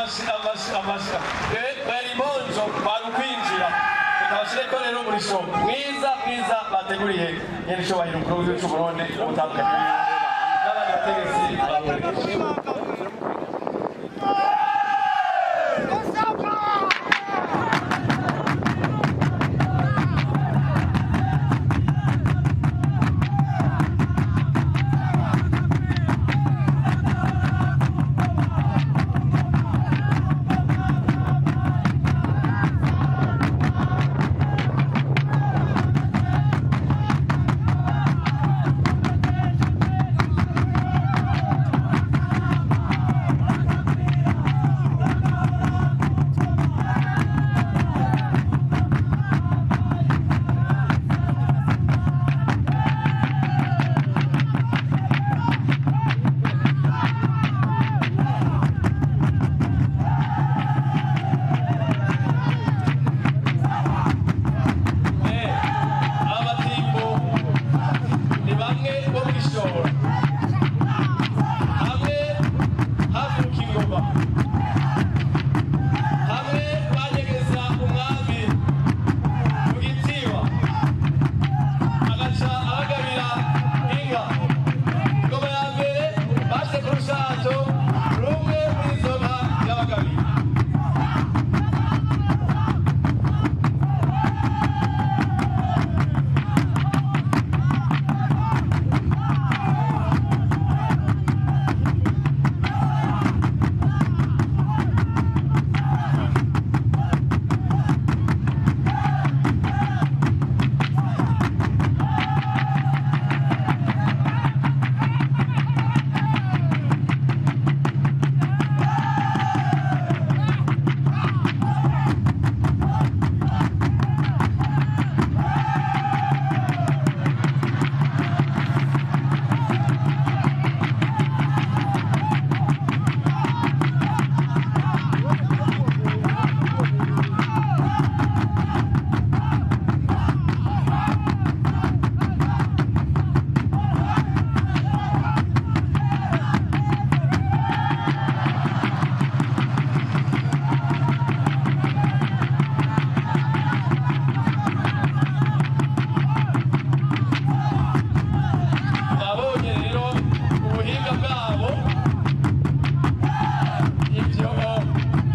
Amashi, amashi, amashi. Bari bonjo barukwinjira. Tukabashireko rero umurisho mwiza mwiza bateguriye nyene icubahiro umukuru w'igihugu c'Uburundi n'ubutandukanye n'abandi bategetsi bamuherekeje. Abatimbo ni bamwe bo mw'ishoro hamwe havuka ingoma, hamwe banyegeza umwami mu gitiba agaca abagabira inka. Ingoma ya mbere bashe ku rushato rumwe muri izo nka y'abagabiye. Babonye rero ubuhinga bwabo, ibyo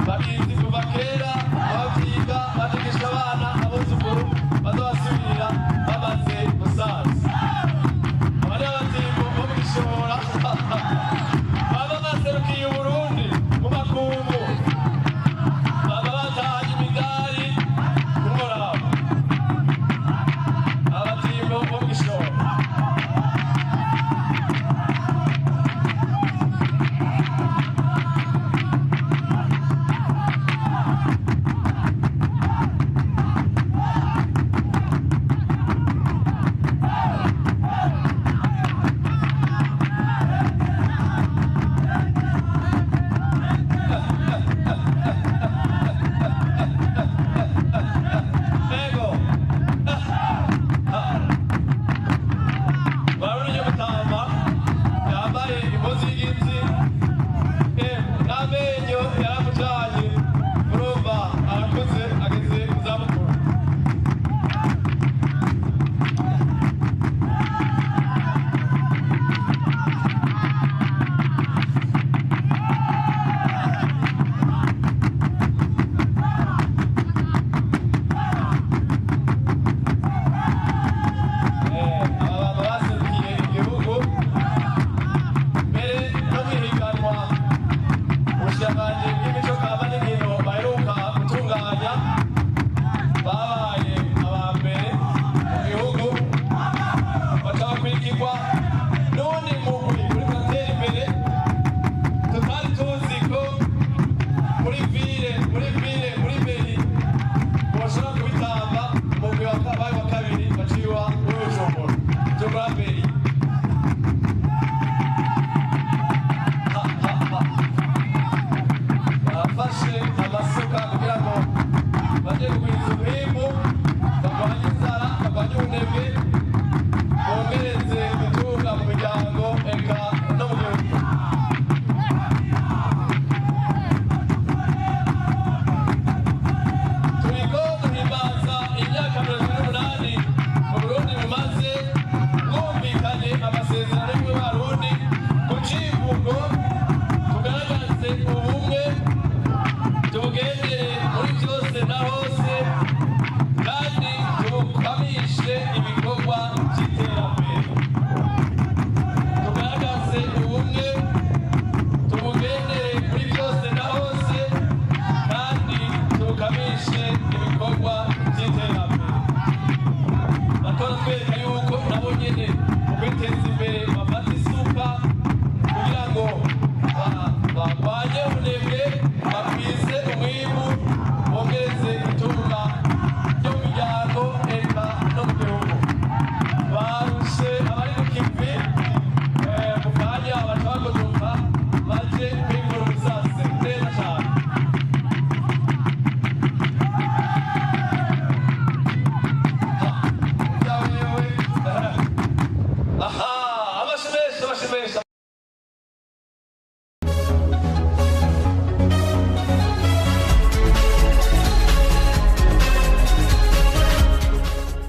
babizi kuva kera, babyiga, bategesha abana, abuzukuru bazabasubirira bamaze gusaza. Aba ni abatimbo bo mw'ishora baba baserukiye Uburundi mu makungu, baba batahanye imidari kumuraba. Abatimbo bo mw'ishora. Ego. Barabona mutama yambaye impuzu y'igiti, n'amenyo yaramujanye, urumva arakuze, ageze mu zabukuru. Aba bantu baserukiye igihugu mbere no mwihiganwa ubushikiranganji bw'imico kama n'inkino baheruka gutunganya, babaye aba mbere mu gihugu, baca bakurikirwa n'uwundi mugwi uriko uratera imbere tutari tuzi ko muri ville, muri ville, muri mairie boshobora kubitamba. Umugwi wabaye wa kabiri baciwa w'Ubujumbura, Bujumbura mairie. Ha, ha, ha. Amashyi menshi.